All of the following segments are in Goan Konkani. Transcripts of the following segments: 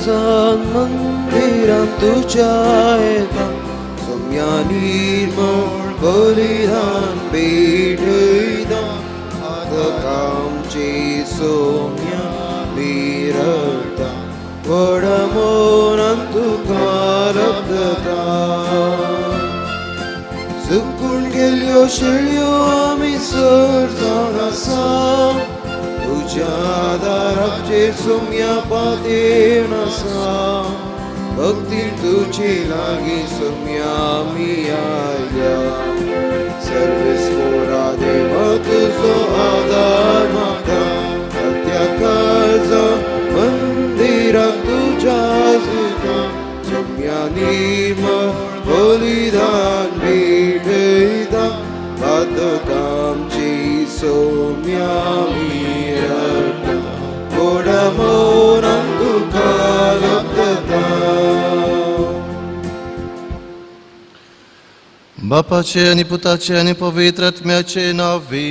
काळजान मंदिरान तुज्या येता सोम्या निर्मळ बलिदान भेटयता आदकामची सोम्या मिरता व्हड मोनान तुका लब्धता सुकून गेल्यो शेळयो आमी सर जावन आसा तुज्या दाराचेर सोम्या पातेण आसा भक्ती तुजी लागीं सोम्या आमी आयल्या सर्वेस्पोरा देवा तुजो आदार मागता त्या काळजा मंदिरान तुज्या जुता सोम्या निर्मळ बलिदान भेटयता पातकामची सोम्या मिरता गोड मोनान तुका लब्धता. बापाचे आनी पुताचे आनी पवित्र आत्म्याचे नांवी.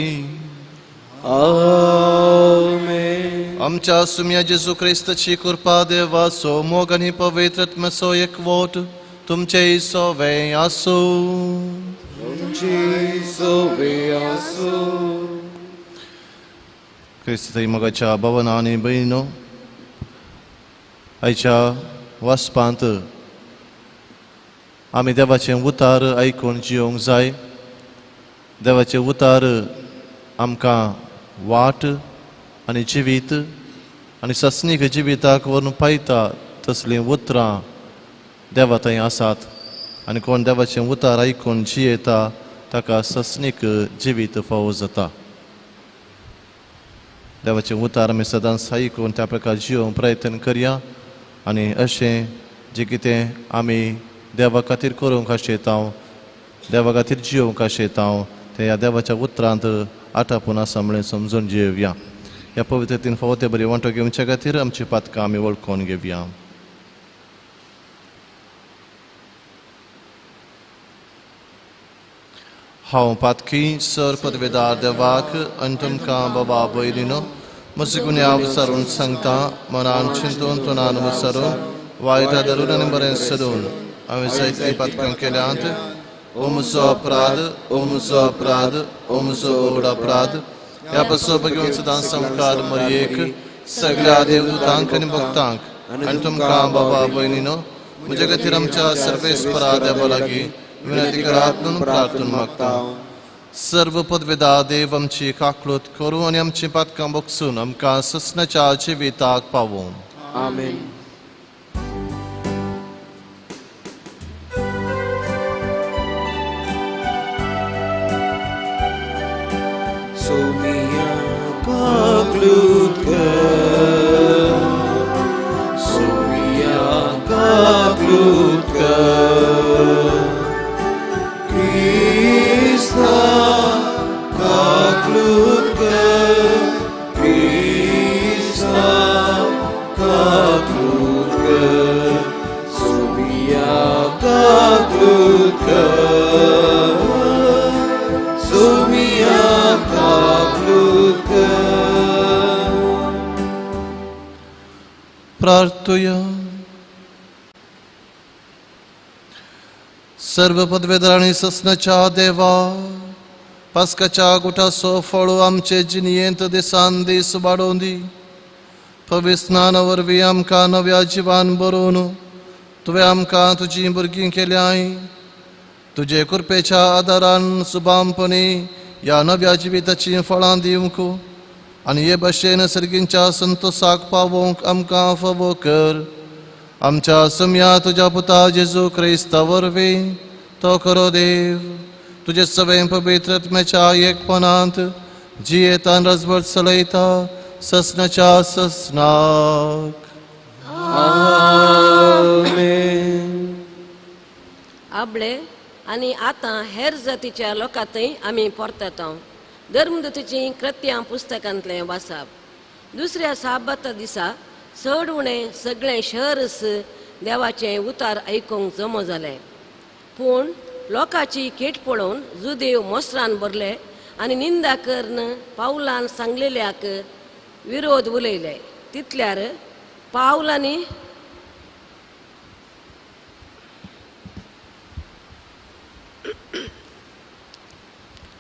आमेन. आमच्या सुम्या जेजू क्रिस्ताची कृपा देवाचो मोग आनी पवित्र आत्म्याचो एकवट तुमचेय सोवे आसूं. तुमची सोवे आसूं. क्रिस्त मोगाच्या भावना आनी भयणीनो, आयच्या वाचपांत आमी देवाचें उतार आयकून जियोंक जाय. देवाचें उतार आमकां वाट आनी जिवीत आनी सस्नीक जिविताक व्हरून पायता तसलीं उतरां देवा थंय आसात आनी कोण देवाचें उतार आयकून जियेता ताका सस्नीक जिवीत फावो जाता. देवाचें उतार आमी सदांच आयकून त्या प्रकार जियोवंक प्रयत्न करया आनी अशें जें कितें आमी देवा खातीर करूंक आशेता, देवा खातीर जियोवंक आशेता, तें ह्या देवाच्या उतरांत आटापून आसा म्हणून समजून जियोवया. ह्या पवित्रतेन फावो ते बरी वांटो घेवच्या खातीर आमची पातकां आमी वळखून घेवया. हांव पातकी सर पदवेदार देवाक आनी तुमकां बाबा भयणीनो म्हजो गुन्यांव विचारून सांगता. मनान चिंतून तोंडान विचारून वायट धरून आनी बरें सोदून हांवें जायतीं पातकां केल्यांत. ओ म्हजो अपराध, ओ म्हजो अपराध, ओ म्हजो व्हड अपराध. ह्या पासून बेगीन सदां सामकार मरयेक सगळ्या देवदूतांक आनी भक्तांक आनी तुमकां बाबा भयणीनो म्हज्या खातीर आमच्या सर्वेस्परा देवा लागीं विनंती करात म्हणून प्रार्थना मागता. सर्व पदवेदा देव आमची काकळूत करूं आनी आमची पातकां बगसून आमकां ससनाच्या जिविताक पावोवं. आमेन. सोमिया काकलूत कर, सोमिया काकलूत कर, क्रिस्ता काकलूत कर, क्रिस्ता काकलूत कर, सोमिया काकलूत कर, सोमिया काकलूत कर. प्रार्थुया. सर्व पदवेदार आनी ससनाच्या देवा, पास्काच्या गुटाचो फळो आमचे जिणयेंत दिसान दीस वाडोवन दी. पवित्र स्नाना वरवीं आमकां नव्या जिवान बरोवन तुवें आमकां तुजीं भुरगीं केल्यांय. तुजे कृपेच्या आदारान सुबामपणी ह्या नव्या जिविताचीं फळां दिवंक आनी हे भाशेन सर्गींच्या संतोसाक पावोवंक आमकां फावो कर. आमच्या सम्या तुज्या पुता जेजू क्रिस्ता वरवीं तो खरो देव तुजे सवें पवित्र आत्म्याच्या एकपणांत जियेतान रजवट चलयता ससनाच्या ससनाक. आमेन. आबळे आनी आतां हेर जातीच्या लोकांतय आमी परतता. धर्मदूतीचीं कृत्यां पुस्तकांतलें वाचप. दुसऱ्या साबाता दिसा चड उणें सगळें शहरच देवाचें उतार आयकूंक जमो जालें. पूण लोकांची खेट पळोवन जुदेव मोसरान भरले आनी निंदा करून पावलान सांगलेल्याक विरोध उलयले. तितल्यार पावलांनी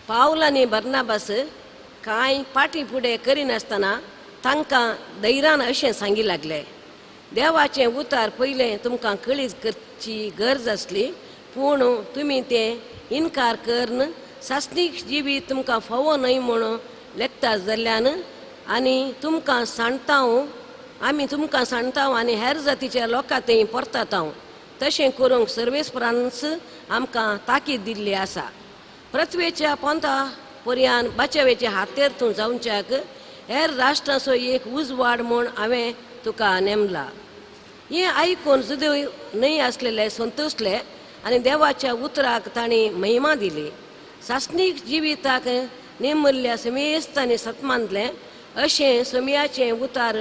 पावल आनी बर्नाबास कांय फाटीं फुडें करिनासतना तांकां धैर्यान अशें सांगी लागले, देवाचें उतार पयलें तुमकां कळीत करची गरज आसली, पूण तुमी तें इनकार करून सासणीक जिवीत तुमकां फावो न्हय म्हूण लेखता जाल्ल्यान आनी तुमकां सांडता, आमी तुमकां सांडता आनी हेर जातीच्या लोकां थंय परतता। तशें करूंक सर्वेस्परानच आमकां ताकीद दिल्ली आसा। पृथ्वेच्या पोंता पर्यान बाचेवेचे हातेर तूं जावच्याक हेर राष्ट्रांचो एक उजवाड म्हूण हांवें तुका नेमला। हें आयकून जुदेव न्हय आसलेले संतोसले आनी देवाच्या उतराक तांणी महिमा दिली। सासणीक जिविताक नेमिल्ल्या समेस्त आनी सतमानलें अशें सोमयाचें उतार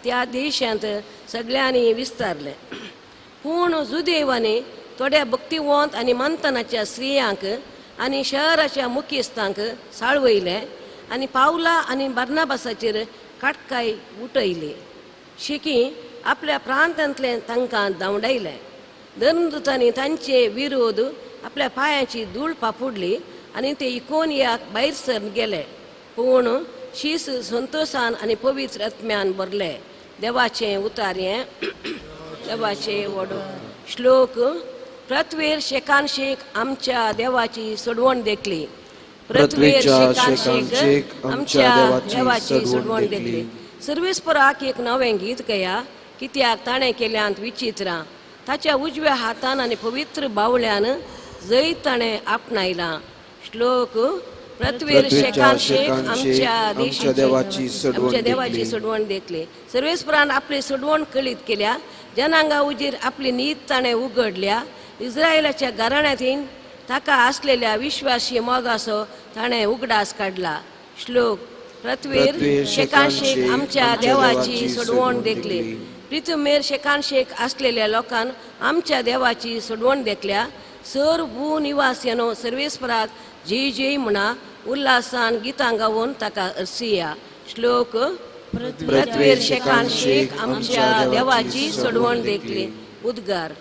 त्या देशांत सगळ्यांनी विस्तारलें। पूण जुदेवांनी थोड्या भक्तिवंत आनी मंथनाच्या स्त्रियांक आनी शहराच्या मुखेस्तांक साळवयलें आनी पावला आनी बर्नाबासाचेर काटकाय उठयली। शिकी आपल्या प्रांतांतलें तांकां धांवडायलें। धर्मदूतांनी तांचे विरोध आपल्या पांयाची धूळ पापुडली आनी ते इकोनियाक भायर सरून गेले। पूण शीस संतोशान आनी पवित्र आत्म्यान भरले। देवाचें उतार हें देवाचें वडो। श्लोक पृथ्वेर शेकान शेक आमच्या देवाची सोडवण देखली। पृथ्वेर शेकान शेक आमच्या देवाची सोडवण देखली। सर्वेस्पराक एक नवें गीत गया, कित्याक ताणें केल्यांत विचित्रां। ताच्या उजव्या हातान आनी पवित्र बावल्यान जैत ताणें आपणायलां। श्लोक पृथ्वेर शेकान शेक आमच्या देवाची सोडवण देखली। सर्वेस्परान आपली सोडवण कळीत केल्या, जनांगा उजीर आपली नीत ताणें उगडल्या। इस्रायलाच्या घराण्यांत ताका आसलेल्या विश्वासी मोगाचो ताणें उगडास काडला। श्लोक पृथ्वेर शेकान शेक आमच्या देवाची सोडवण देखली। पृथ्वीर शेकान शेक आसलेल्या लोकान आमच्या देवाची सोडवण देखल्या। सर भू निवासियानो सर्वेस्पराक जय जय म्हणा, उल्हासान गितां गावन ताका अर्सिया। श्लोक पृथ्वीर शेकान शेक आमच्या देवाची सोडवण देखली। उद्गार।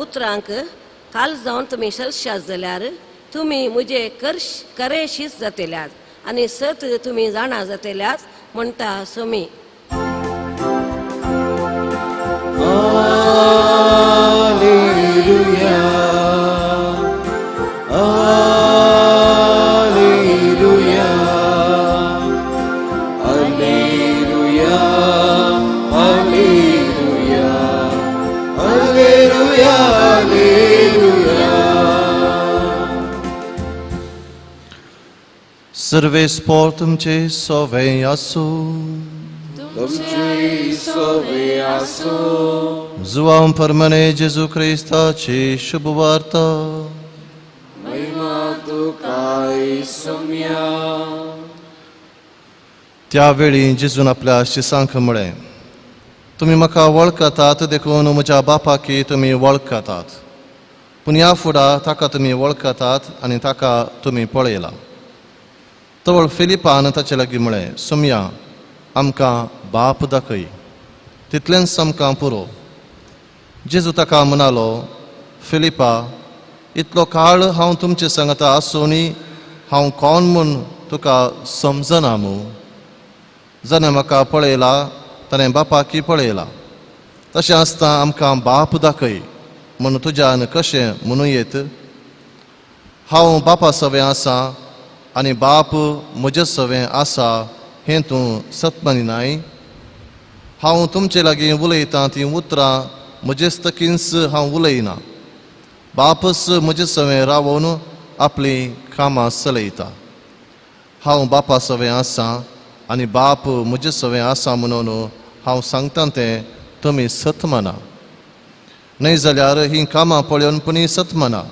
उतरांक काल जावन तुमी सलशास जाल्यार तुमी म्हजे करें शीस जातल्यात आनी सत तुमी जाणा जातल्यात म्हणटा Somi. Alleluia, Alleluia, Alleluia, Alleluia, Alleluia, Alleluia. सर्वेस्पोर तुमचे सोवे आसूं। तुमचे सोवे आसूं। जुवां परमने जेजू क्रिस्ताची शुभवार्ता। महिमा तुकाय सोम्या। त्यावेळी जेजून आपल्या शिसांक म्हळें, तुमी म्हाका वळखतात देखून म्हज्या बापाकी तुमी वळखतात, पूण ह्या फुडा ताका तुमी वळखतात आनी ताका तुमी पळयला। तवळ फिलिपान ताचे लागीं म्हळें, सोमया आमकां बाप दाखय, तितलेंच आमकां पुरो। जेजू ताका म्हणालो, फिलिपा, इतलो काळ हांव तुमचे सांगता आसूनय हांव कोण म्हूण तुका समजना मू? जाणें म्हाका पळयला ताणें बापाकी पळयला। तशें आसतना आमकां बाप दाखय म्हूण तुज्यान कशें म्हणूं येत? हांव बापा सवें आसा आनी बाप म्हजे सवें आसा हें तूं सत मानिनाय? हांव तुमचे लागीं उलयतां तीं उतरां म्हजेच तकींच हांव उलयना, बापच म्हजे सवें रावोन आपलीं कामां चलयता। हांव बापा सवें आसा आनी बाप म्हजे सवें आसा म्हणून हांव सांगता तें तुमी सत माना, न्हय जाल्यार हीं कामां पळोवन पुणी सत माना।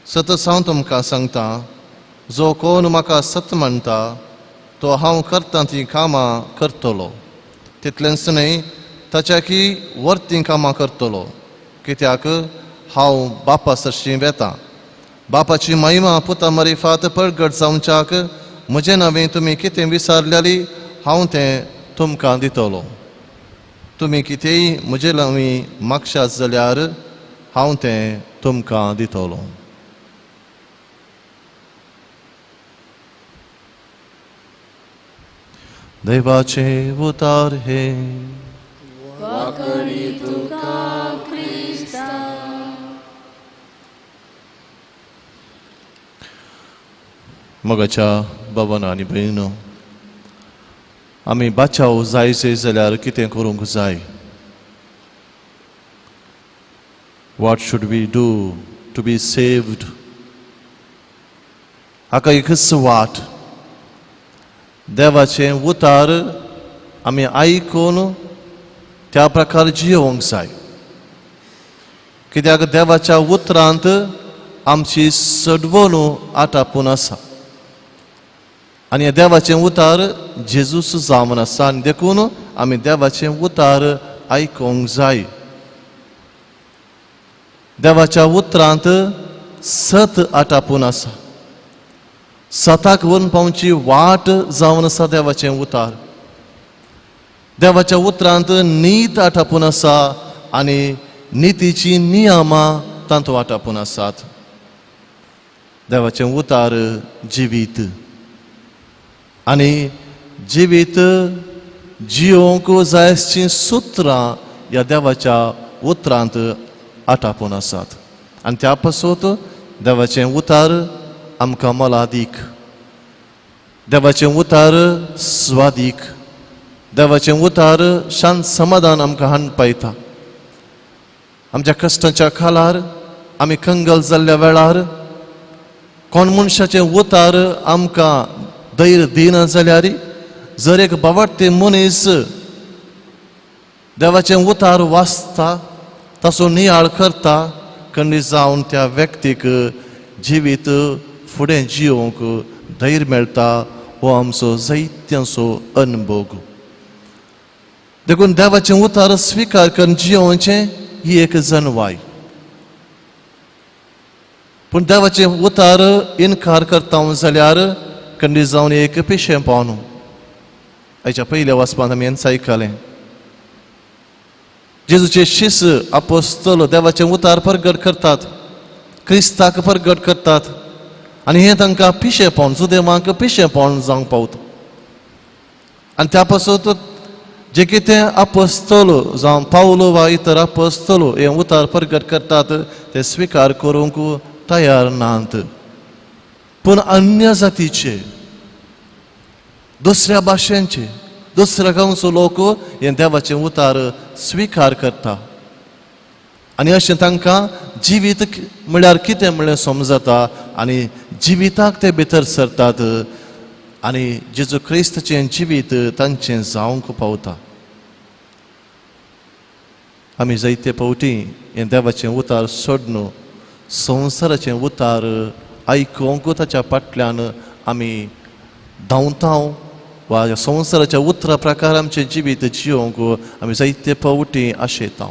सतच हांव तुमकां सांगता, जो कोण म्हाका सत म्हणटा तो हांव करता तीं कामां करतलो, तितलेंच न्हय ताच्याकी व्हड कामां करतलो, कित्याक हांव बापा सरशीं वेता. बापाची महिमा पुता मरिफात परगट जावच्याक म्हजें नांवें तुमी कितें विचारल्याली हांव तें तुमकां दितलो. तुमी कितेंय म्हजे नांवी मागशात जाल्यार हांव तें तुमकां दितलो. देवाचें उतार हे. वाकडी तुका क्रिस्ता. मोगाच्या बाबानो आनी भयणीनो, आमी बाचाव जायचे जाल्यार कितें करूंक जाय? What should we do to be saved? हाका एकच वाट, देवाचें उतार आमी आयकून त्या प्रकार जियोवंक जाय, कित्याक देवाच्या उतरांत आमची सडवण आटापून आसा आनी देवाचें उतार जेजूस जावन आसा, आनी देखून आमी देवाचें उतार आयकूंक जाय. देवाच्या उतरांत सत आटापून आसा, सताक व्हरून पावची वाट जावन आसा देवाचें उतार. देवाच्या उतरांत नीत आटापून आसा आनी नितीचीं नियमां तातूंत आटापून आसात. देवाचें उतार जिवीत आनी जिवीत जियोवंक जायचीं सुत्रां ह्या देवाच्या उतरांत आटापून आसात, आनी त्या पासत देवाचें उतार आमकां मोलादीक, देवाचें उतार स्वादीक, देवाचें उतार शांत समाधान आमकां हाडून पायता. आमच्या कश्टांच्या खालार आमी कंगल जाल्ल्या वेळार कोण मनशाचें उतार आमकां धैर्य दिना जाल्यार जर एक बावडते मनीस देवाचें उतार वाचता, ताचो नियाळ करता, खंडीत जावन त्या व्यक्तीक जिवीत फुडें जियोवंक धैर्य मेळटा. हो आमचो जायत्यांचो अनुभव. देखून देवाचें उतार स्विकार करून जियोवचें ही एक जनवाय. पूण देवाचें उतार इनकार करता जाल्यार खंडीत जावन एक पिशें पावन. आयच्या पयल्या वाचपांत आमी हेंच आयकलें, जेजूचे शिस आपोस्तल देवाचें उतार परगट करतात, क्रिस्ताक परगट करतात, आनी हें तांकां पिशेपण, जुदेवांक पिशेपण जावंक पावता. आनी त्या पासत जे कितें आपोस्तल जावं पावलो वा इतर आपोस्तल हें उतार परगट करतात ते स्विकार करूंक तयार नात. पूण अन्य जातीचे, दुसऱ्या भाशेंचे, दुसऱ्या गांवचो लोक हें देवाचें उतार स्विकार करता आनी अशें तांकां जिवीत म्हळ्यार कितें म्हणलें समजता आनी जिविताक ते भितर सरतात आनी जेजू क्रिस्ताचें जिवीत तांचें जावंक पावता. आमी जायते फावटी हें देवाचें उतार सोडून संवसाराचें उतार आयकूंक ताच्या फाटल्यान आमी धांवता वा संवसाराच्या उतरा प्रकार आमचें जिवीत जियोवंक आमी जायते फावटी आशेता.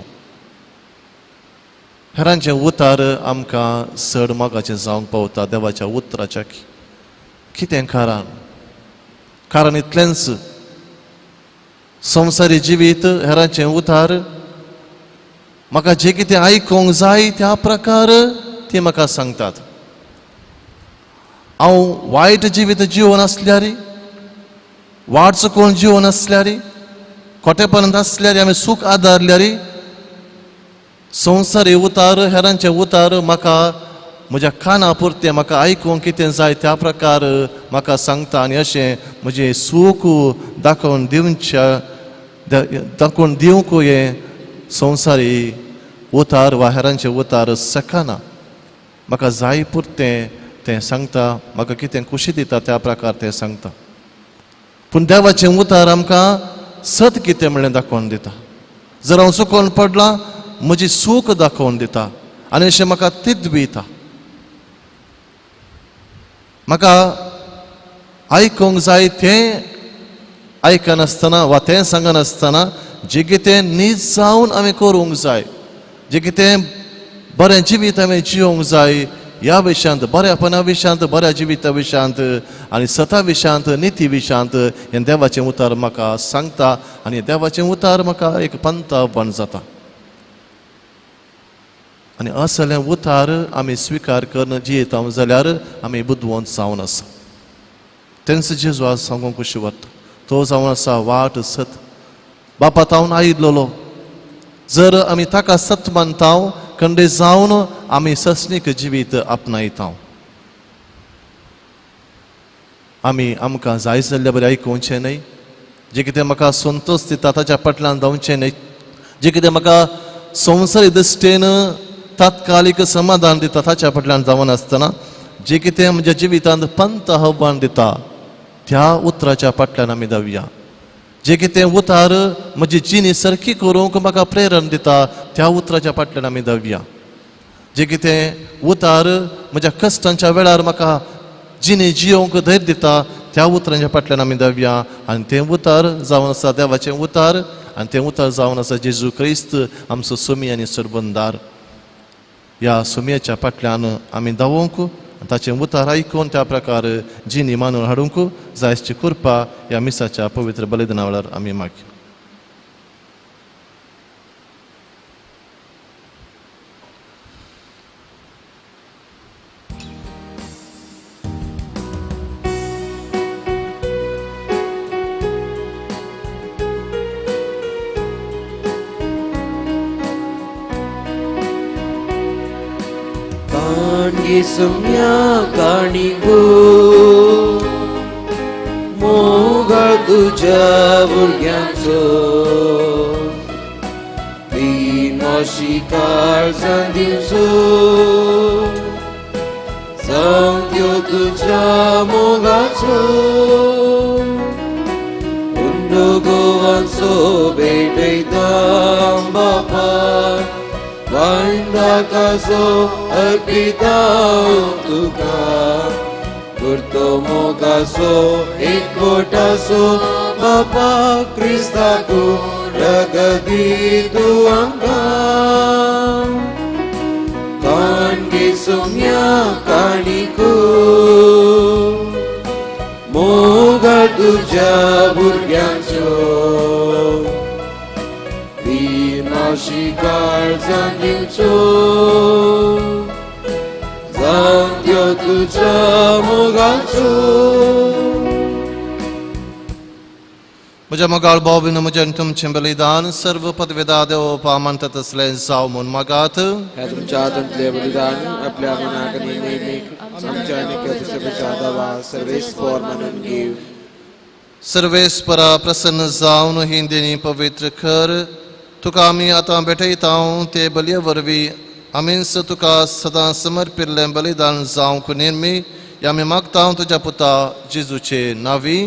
हेरांचें उतार आमकां चड मोगाचें जावंक पावता देवाच्या उतराच्या. कितें कारण? कारण इतलेंच, संवसारी जिवीत हेरांचें उतार म्हाका जें कितें आयकूंक जाय त्या प्रकार ती म्हाका सांगतात. हांव वायट जिवीत जिवन आसल्यार, वाट चुकोवन जिवन आसल्यार, खोटेपणांत आसल्यार, आमी सूख आदारल्यार संवसारी उतार हेरांचे उतार म्हाका म्हज्या काना पुरतें म्हाका आयकूंक कितें जाय त्या प्रकार म्हाका सांगता आनी अशें म्हजें सूख दाखोवन दिवच्या दाखोवन दिवंक हें संवसारी उतार वा हेरांचे उतार शकना. म्हाका जाय पुरतें तें सांगता, म्हाका कितें खुशी दिता त्या प्रकार तें सांगता. पूण देवाचें उतार आमकां सत कितें म्हणलें दाखोवन दिता. जर हांव चुकोवन पडलां म्हजी सूख दाखोवन दिता आनी अशें म्हाका तिद दिता. म्हाका आयकूंक जाय तें आयकनासतना वा तें सांगनासतना जें कितें नीज जावन आमी करूंक जाय, जें कितें बरें जिवीत आमी जियोंक जाय ह्या विशयांत, बऱ्यापणा विशयांत, बऱ्या जिविता विशयांत आनी सता विशयांत, निती विशयांत हें देवाचें उतर म्हाका सांगता आनी देवाचें उतर म्हाका एक पंथावन जाता. आनी असलें उतार आमी स्विकार करून जियेता जाल्यार आमी बुदवंत जावन आसा. तेंच जेजू आज सांगूंक कशी वता, तो जावन आसा वाट सत, बापा तावन आयिल्लो. जर आमी ताका सत मानता खंडे जावन आमी सस्नीक जिवीत आपणायता. आमी आमकां जाय जाल्ल्या बरें आयकुचें न्हय, जें कितें म्हाका संतोश दिता ताच्या फाटल्यान धांवचें न्हय, जें कितें म्हाका संवसारी दृश्टेन तात्कालीक समाधान दिता ताच्या फाटल्यान धांवनासतना जें कितें म्हज्या जिवितांत पंथ आव्हान दिता त्या उतराच्या फाटल्यान आमी धांवया. जें कितें उतार म्हजी जिणी सारकी करूंक म्हाका प्रेरण दिता त्या उतराच्या फाटल्यान आमी धांवया. जें कितें उतार म्हज्या कश्टांच्या वेळार म्हाका जिणी जियोवंक धैर्य दिता त्या उतरांच्या फाटल्यान आमी धांवया. आनी तें उतार जावन आसा देवाचें उतार आनी तें उतार जावन आसा जेजू क्रिस्त आमचो सोमी आनी सरबंदार. ह्या सोमयाच्या फाटल्यान आमी धांवूंक, ताचें उतार आयकून त्या प्रकार जिणी मानून हाडूंक जायची कृपा ह्या मिसाच्या पवित्र बलिदाना वेळार आमी मागया. सुम्या काणी गो मोगाळ तुज्या भुरग्यांचो तीन अशी काळजां दिवचो जावं त्यो तुज्या मोगाचो उंडो गोवांचो भेटयता बापा वांदाकासो अर्पिता तुका पुरतो मोगासो एकवटासो बापा क्रिस्ताकू रगदी तूं आमकां काणगे सुम्या काणिको मोगा तुज्या भुरग्यांचो अशी काळजां दिवचो जावं त्यो तुज्या मोगाचो. म्हज्या मोगाळ भाव भयणींनो, म्हजें आनी तुमचें बलिदान सर्व पदवेदा देव मानता तसलें जावं म्हूण मागात. ह्या तुमच्या हातांतलें बलिदान आपल्या मनाक आनी नेमीक आमच्या आनी सभेच्या दावा सर्वेस्पर मानून घेव. सर्वेस्परा प्रसन्न जावन ही देणी पवित्र कर, तुका आमी आतां भेटयता ते बलये वरवीं आमीच तुका सदां समर्पिल्लें बलिदान जावंक निर्मी आमी मागता तुज्या पुता जेजूचे नांवी.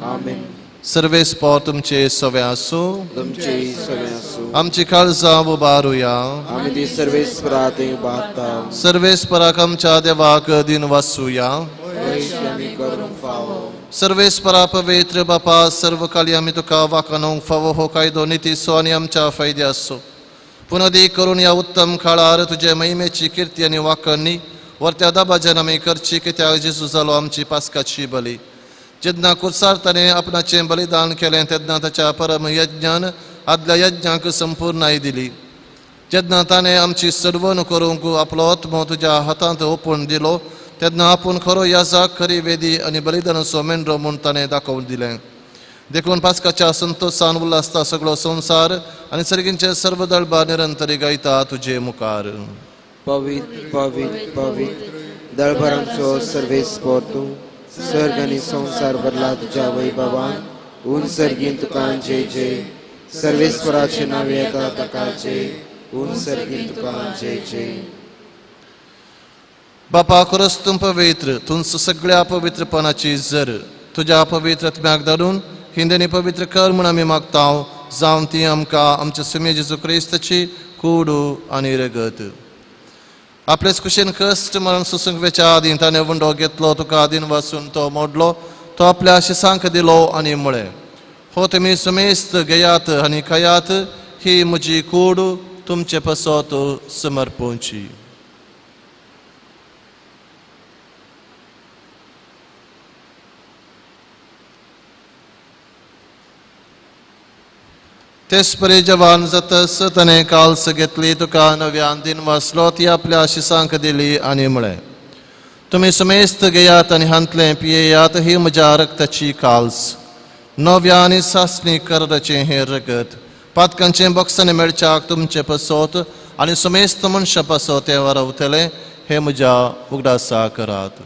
आमेन. सर्वेस्पर तुमचे सवे आसूं, तुमचे सवे आसूं. आमची काळजां उबारुया, आमी ती सर्वेस्परा थंय उबारता. सर्वेस्पराक आमच्या देवाक दिन वासूया. आमी करूंक फावो. सर्वेस्परा पवित्र बापा सर्व काली आमी तुका वाखाणूंक फावो हो कायदो नितीचो आनी आमच्या फायद्याचो. पुनदी करून ह्या उत्तम काळार तुजे महिमेची किर्ती आनी वाखणी वरत्या दबाज्यान आमी करची, कित्याक जेजू जालो आमची पास्काची बली. जेन्ना कुर्सार ताणें आपणाचें बलिदान केलें तेन्ना ताच्या परम यज्ञान आदल्या यज्ञांक संपूर्णाय दिली. जेन्ना ताणें आमची सडवण करूंक आपलो आत्मो तुज्या हातांत ओपून दिलो तेन्ना आपूण खरो याजाक खरी वेदी आनी बलिदानाचो मेंढरो म्हूण ताणें दाखोवन दिलें. देखून पास्काच्या संतोशान उल्हासता सगळो संवसार आनी सर्गींचे सर्व दळबा निरंतरी गायता तुजे मुखार. पवित्र पवित्र पवित्र दळभरांचो सर्वेस्पर तूं, सर्ग आनी संवसार भरला तुज्या वैभवान. उन सर्गीन तुका जय जय, सर्वेस्पराचे नांव येता ताका जय, उन सर्गीन तुका जय जय. बापा खरोच तूं पवित्र, तूंच सगळ्या पवित्रपणाची जर तुज्या पवित्र आत्म्याक धाडून हिंदेनी पवित्र कर म्हूण आमी मागता, जावं ती आमकां आमच्या सुमे जेजू क्रिस्ताची कूड आनी रगत. आपलेच कुशीन कश्ट मरण सोसूंक वेच्या आदीं ताणें उंडो घेतलो, तुका आदीन वासून तो मोडलो, तो आपल्या शिसांक दिलो आनी म्हळें, हो तुमी सुमेस्त घेयात आनी खायात, ही म्हजी कूड तुमचे पासत समर्पणची. तेच परी जवान जातस ताणें काल्स घेतली, तुका नव्यान दिन वाचलो, ती आपल्या शिसांक दिली आनी म्हळें, तुमी समेस्त घेयात आनी हांतलें पियेयात, ही म्हज्या रक्ताची काल्स, नव्या आनी सासणी कराराचें हें रगत, पातकांचें बक्षांनी मेळच्याक तुमचे पासत आनी समेस्त मनशां पासत तें वारवतलें, हें म्हज्या उगडासा करात.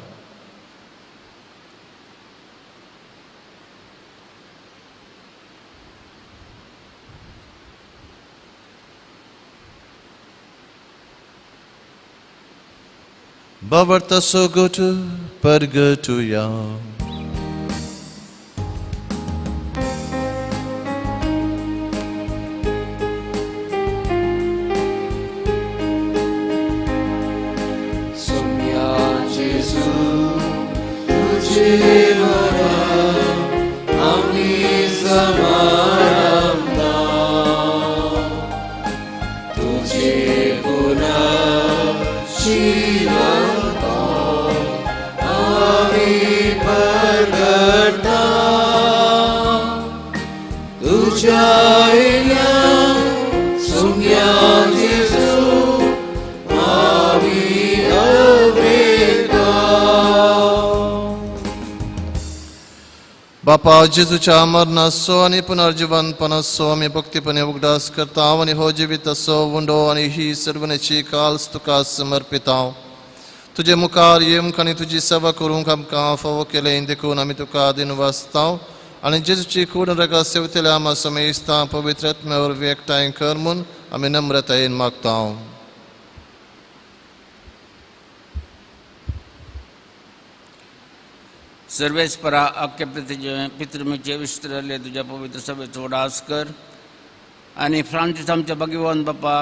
Bavarta sogotu pergatuya. Sumya Jesu, tujhe maram, ami samaramta. Tujhe punah shivanta, ami pargarta. Tujha inya sumya Jesu, ami avreta. बापा जेजूच्या मरणाचो आनी पुनर्जीवनपणाचो आमी भक्तीपणे उगडास करता आनी हो जिविताचो उंडो आनी ही सर्वनेची काल्स तुका समर्पिता. तुजे मुखार येवंक आनी तुजी सेवा करूंक आमकां फावो केलें देखून आमी तुका आदीन वाचता आनी जेजूची कूड रगत सेवतल्या आमा समेस्तां पवित्र आत्म्या वरवीं एकठांय कर म्हूण आमी नम्रतायेन मागता. सर्वेस्परा अख्खे पितृमीचे विस्त्रले तुज्या पवित्र सभेचो उडास कर आनी फ्रांसीस आमच्या भगवान बापा,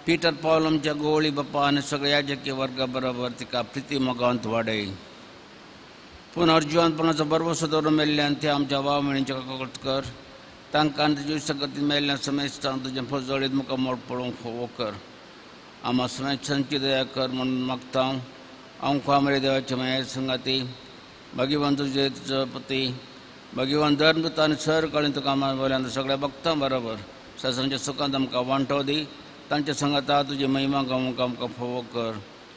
पीटर पावल आमच्या गोवळी बापा आनी सगळ्या याजकी वर्गा बरोबर तिका प्रिती मोगांत वाडय. पुनर्जिवनपणाचो भरवसो दवरून मेल्ल्यान ते आमच्या वावमेणींचे कळत कर, तांकां आनी तुज्या सगतीन मेल्ल्यान समेस्तांक तुजें फजळीत मुखामोड पळोवंक फावो कर. आमा समेस्तांची दया कर म्हणून मागता. आमकां आमरे देवाचे माये संगाती भगवान तुजे तुजो पती भगवान धर्मदूत आनी सर काळीन तुका वयल्यान सगळ्या भक्तां बरोबर सासणाच्या सुखांत आमकां वांटो दी, तांच्या संगाता तुजी महिमा गावंक आमकां फावो कर.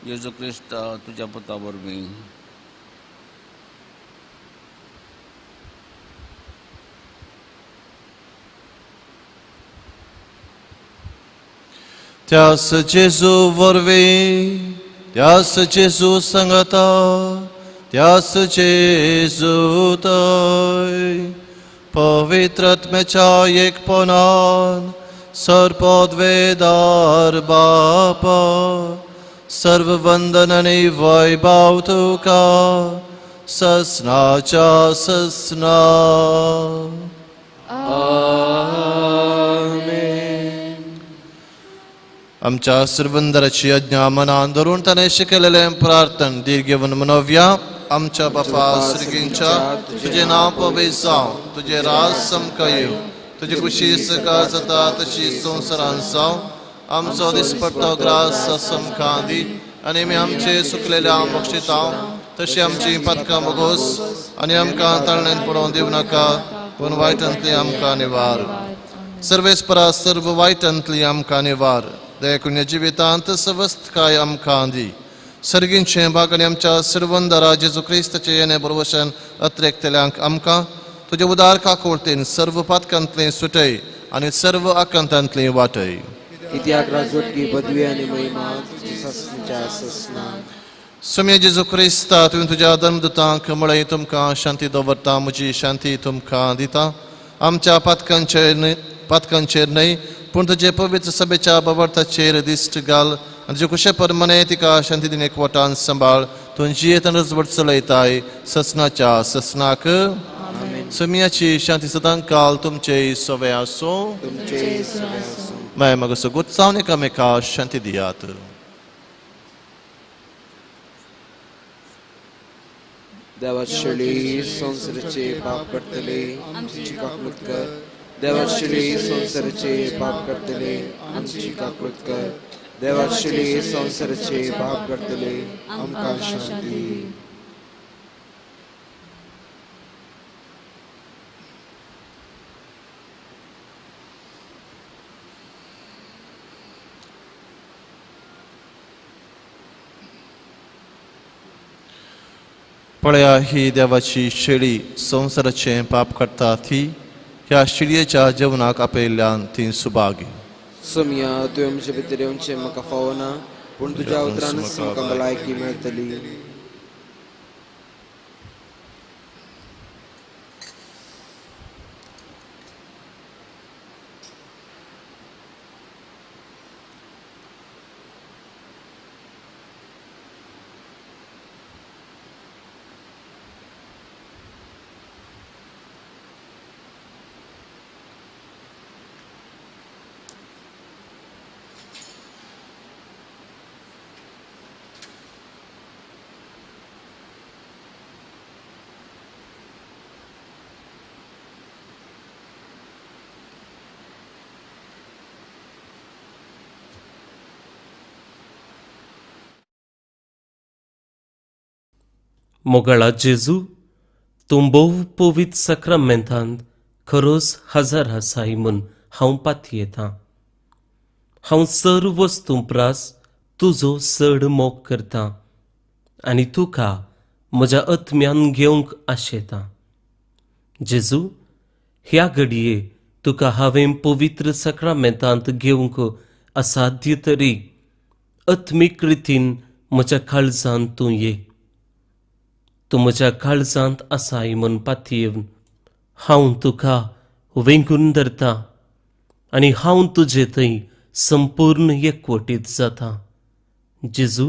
जेजू क्रिस्त तुज्या पुता वरवीं. त्यास जेजू वरवीं, त्यास जेजू संगाता, त्यास जेजू तय पवित्र आत्म्याच्या एकपणान सर्पद्वेदार बापा सर्व वंदन आनी वैभव तुका ससनाच्या ससना. आमच्या सर्वंदराची आज्ञा मनान धरून ताणें शिकयलेलें प्रार्थन धीर घेवन मनोवया. आमच्या बापा सर्गींच्या, तुजें नांव पवित्र जावं, तुजें राज समकां येवं, तुजी खुशी सकाळ जाता तशी संवसारांत जावं. आमचो दिसपट्टो ग्रास समकां दी आनी आमी आमचे सुकलेल्या बक्षितां तशी आमची पातकां मोगोस आनी आमकां ताळण्यान पडोवन दिवं नाका, पूण वायटांतली आमकां निवार. सर्वेस्परा सर्व वायटांतली आमकां निवार. देखून जिवितांत सवस्तकाय आमकां दी. सर्गींचें भाग आनी आमच्या सर्वंदरा जेजू क्रिस्ताचें येणें बरवशन अत्रेकतल्यांक आमकां तुजे उदार काकुळतेन सर्व पातकांतलें सुटय आनी सर्व आकांतांतलें वाटय. कित्याक राजवटकी पदवी आनी महिमा तुजी सासणाच्या सासणा. सुम्या जेजू क्रिस्ता, तुवें तुज्या धर्मदूतांक म्हळें, तुमकां शांती दवरता, म्हजी शांती तुमकां दिता. आमच्या पातकांचेर न्हय पूण तुजे पवित्र सभेच्या बाबर्थाचेर दिश्ट घाल आनी तुजे कुशे परमने तिका शांती दिन एकवटान सांबाळ. तूं जियेत आनी रजवट चलयताय ससनाच्या ससनाक. सुम्याची शांती सदां काल तुमचे सवे आसूं. मागीर मगो सगूत जावन एकामेका शांती दियात. देवा शेळी संवसाराचे पाप करतले आमची काकूत कर. देवा शेळी संवसाराचे पाप करतले आमची काकूत कर. देवा शेळी संवसाराचे पाप करतले आमकां शांती दी. पळया ही देवाची शेळी संवसाराचें पाप करता ती ह्या शेळयेच्या जेवणाक आपयल्ल्यान ती सुभागी. सोमया तुवें म्हजे भितर येवचें म्हाका फावना, पूण तुज्या उतरानच म्हाका भलायकी मेळटली. मोगाळा जेजू, तूं भोव पवित्र साक्रामेंतांत खरोच हजर आसाय म्हूण हांव पातयेतां. हांव सर्व वस्तूं प्रास तुजो चड मोग करतां आनी तुका म्हज्या आत्म्यान घेवंक आशेतां. जेजू, ह्या घडये तुका हांवें पवित्र साक्रामेंतांत घेवंक असाध्य तरी आत्मीक रितीन म्हज्या काळजांत तूं ये. तूं म्हज्या काळजांत आसाय म्हूण पातयेवन हांव तुका वेंगून धरतां आनी हांव तुजे थंय संपूर्ण एकवटीत जाता. जेजू,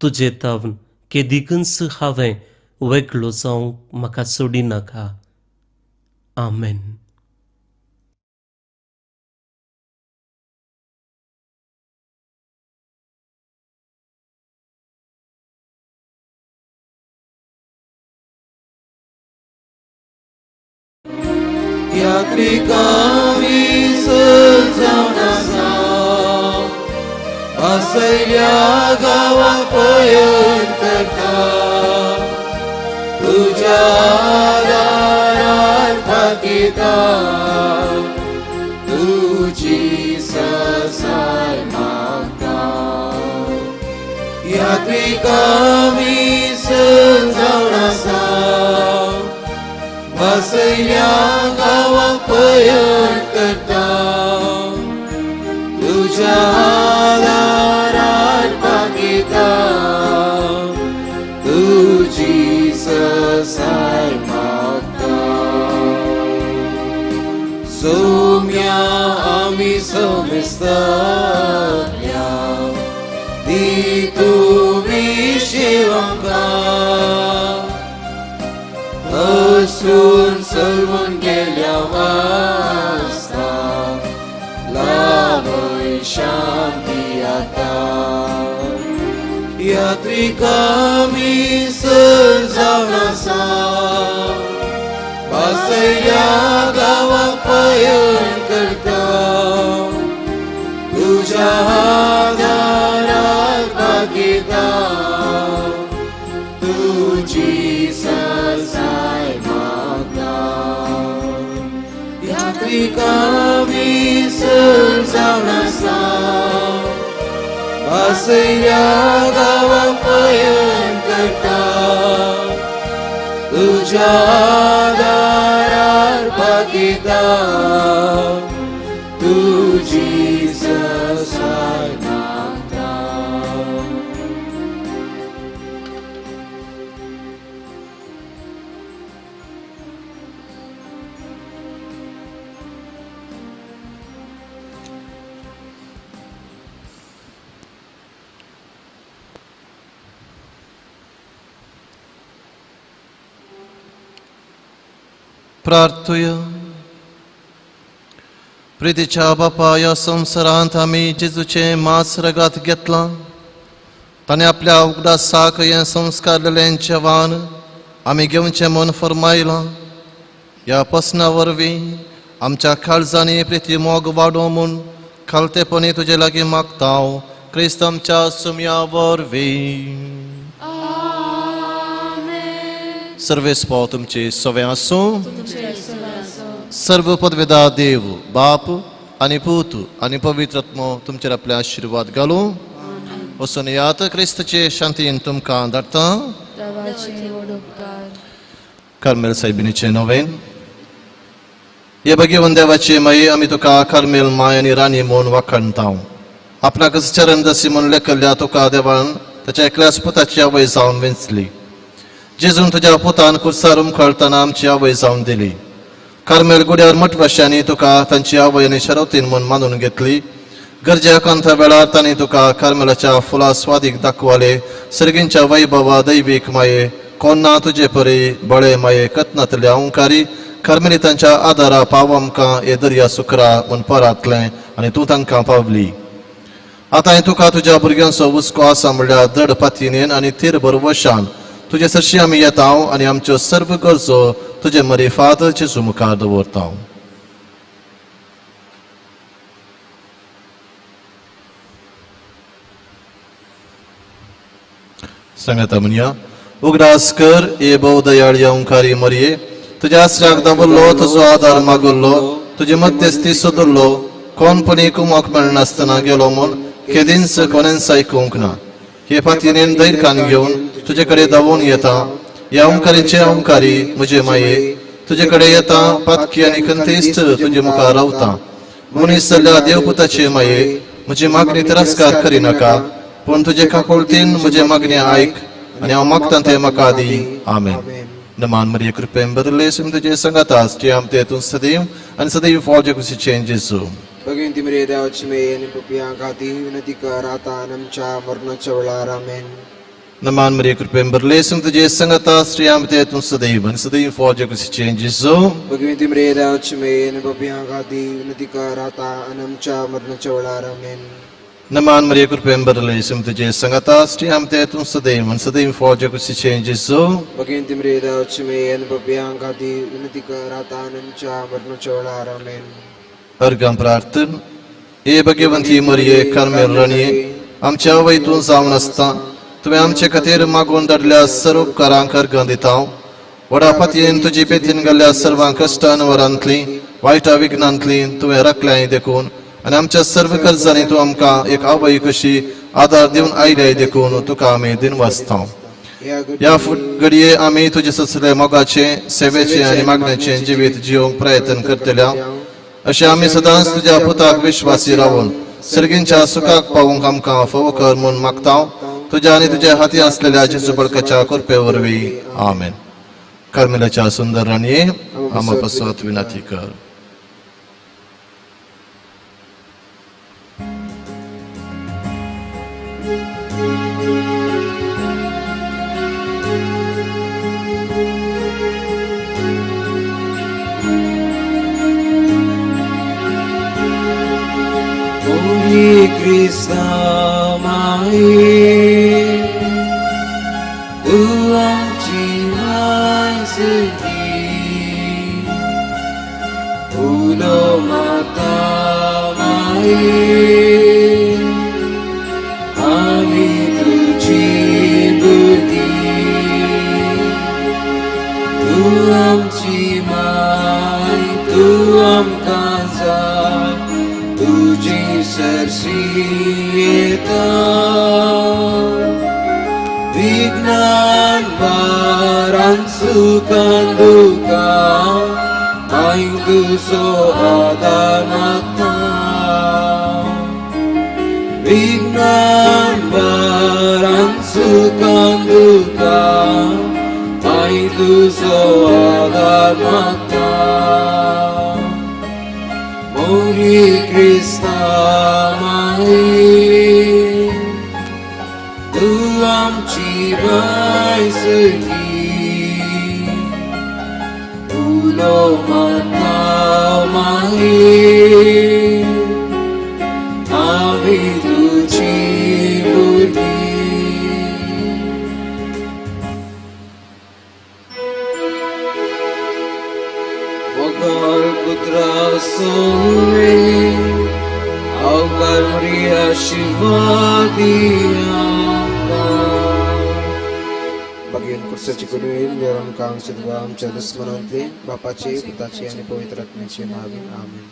तुजे तावन केदिकूच हांवें वेगळो जावंक म्हाका सोडिनाका. आमेन. यात्रिका जावन आसा वासयल्या गांवा पयण करता, तुज्या दारार फाकिता, तुजी ससाय मागता. यात्रिका जावन आसा वासयल्या गांवा पयण करता, तुज्या दारार फाकिता, तुजी ससाय मागता. सोम्या आमी समेस्तांतल्या दी तुमी शिवंका, असून सलवून गेल्या वास्ता लाभय शांती आता. यात्रिका मी जावन आसा वासयल्या गांवा पयण करता, तुज्या दारार फाकिता, तुजी ससाय मागता. यात्रिका मी जावन आसा वासयल्या गांवा पयण करता, तुज्या दारार फाकिता, तुजी ससाय मागता. प्रार्थुया. प्रितीच्या बापा, ह्या संवसारांत आमी जेजूचें मांस रगात घेतलां. ताणें आपल्या उगडासाक हें संस्कारलेलें जेवण आमी घेवचें म्हूण फरमायलां. ह्या पसना वरवीं आमच्या काळजांनी प्रिती मोग वाडोवं म्हूण खालतेपणी तुजे लागीं मागता हांव, क्रिस्त आमच्या सुमया वरवीं. सर्वेस्पो तुमचे सवे आसूं. सर्व पदवेदा देव बाप आनी पूत आनी पवित्र आत्मो तुमचेर आपले आशिर्वाद घालूं. वचून यात क्रिस्तचे शांतीन तुमकां धाडटा. कार्मेल सायबिणीचें नवेन. हे भगवंत देवाचे माये, आमी तुका कार्मेल माय आनी राणी म्हूण वाखाणता. आपणाकच चरण दसी म्हूण लेखल्ल्या तुका देवान ताच्या एकल्याच पुताची आवय जावन वेंचली. जेजून तुज्या पुतान कुर्सार उमखळतना आमची आवय जावन दिली. कार्मेल गुड्यार मठवाश्यांनी तुका तांची आवय आनी शरवतीन म्हूण मानून घेतली. गरजे आकांता वेळार तांणी तुका कार्मेलाच्या फुलां स्वादीक दाखवाले. सर्गींच्या वैभवा दैवीक माये, कोण ना तुजे परी बळे माये कथनांतल्या ओंकारी कार्मेलितांच्या आदारा पाव आमकां हे दर्या सुकरा म्हूण परातलें आनी तूं तांकां पावली. आतां तुका तुज्या भुरग्यांचो हुस्को आसा म्हणल्यार दड पातयेन आनी थीर भरवशान तुजे सरशी आमी येता आनी आमच्यो सर्व गरजो तुजे मरी फादर जेजू मुखार दवरता. सांगाता म्हणया, उगडास कर हे भोव दयाळी ओंकारी मरये, तुज्या आसऱ्याक दवरलो, तुजो आदार मागुल्लो, तुजी मध्यस्थी सोदुल्लो, कोणपणी कुमक मेळनासतना गेलो म्हूण केदींच कोणेंच आयकूंक ना. हे फातीनेन धैर्यान घेवन तुजे कडेन धांवून येता. ह्या ओंकारीचे ओंकारी म्हजे माये, तुजे कडेन येता पातकी आनी खंतीस्त तुजे मुखार रावता. मनीस जाल्ल्या देवपुताचे माये, म्हजी मागणी तिरस्कार करिनाका, पूण तुजे काकुळतीन म्हजे मागणी आयक आनी हांव मागता तें म्हाका दी. आमेन. नमान मरिये कृपेन भरिल्ले तुजे संगात आसचे आमचे तूं सदैव आनी सदैव फौजे कुशीचें जेजू. भगवंती मरिये देवाची माये आनी पापयां खातीर विनंती कर आतां आनी आमच्या मरणाच्या वेळार. आमेन. नमान मरिये कृपेन भरिल्ले तुजे संगात आसचे आमचे तूं सदैव आनी सदैव फौजे कुशीचें जेजू. भगवंती मरिये देवाची माये आनी पापयां खातीर विनंती कर आतां आनी आमच्या मरणाच्या वेळार. आमेन. नमान मरिये कृपेन भरिल्ले तुजे संगात आसचे आमचे तूं सदैव आनी सदैव फौजे कुशीचें जेजू. भगवंती मरिये देवाची माये आनी पापयां खातीर विनंती कर आतां आनी आमच्या मरणाच्या वेळार. आमेन. अर्घां प्रार्थन. हे भगवंती मरिये कार्मेल राणये, आमच्या आवय तूं जावन आसता, तुवें आमचे खातीर मागून धाडल्या सर्व उपकारांक अर्घां दिता. व्हडा पातयेन तुजी पेतीन घाल्ल्या सर्वां कश्टान वरांतली वायटा विघ्नांतली तुवें राखल्याय देखून आनी आमच्या सर्व कर्जांनी तूं आमकां एक आवय कशी आदार दिवन आयल्याय देखून तुका आमी दिनवासता. ह्या घडये आमी तुजे ससले मोगाचे सेवेचे आनी मागण्याचे जिवीत जिवंक प्रयत्न करतल्या. अशें आमी सदांच तुज्या पुताक विश्वासी रावून सर्गींच्या सुखाक पावूंक आमकां फावो कर म्हूण मागता. तुज्या आनी तुज्या हाती आसलेल्या जेजू बळकाच्या कृपे वरवीं. आमेन. कार्मेलाच्या सुंदर राणये, आमा पासत विनंती कर. Krista माये, तूं आमची माय सगी, उलो माता माये, आमी तुजी भुरगीं. तूं आमची माय, तूं आमकां जाय, तुजी सरशी येता. विज्ञान वारान सुखान दुखान माय तुजो आदार मागता. विज्ञान वारान सुखान दुखान माय तुजो आदार मागता. मोरी क्रिस्ता माये, तूं आमची माय सगी, उलो माता माये, आमी तुजी भुरगीं. आशिर्वाद दी आमकां. बागेन कुर्साची कडून देव आमकां आमच्या देवा आमच्या दुस्मनांतले बापाचे पुताचे आनी पवित्र आत्म्याचे नावे आमेन.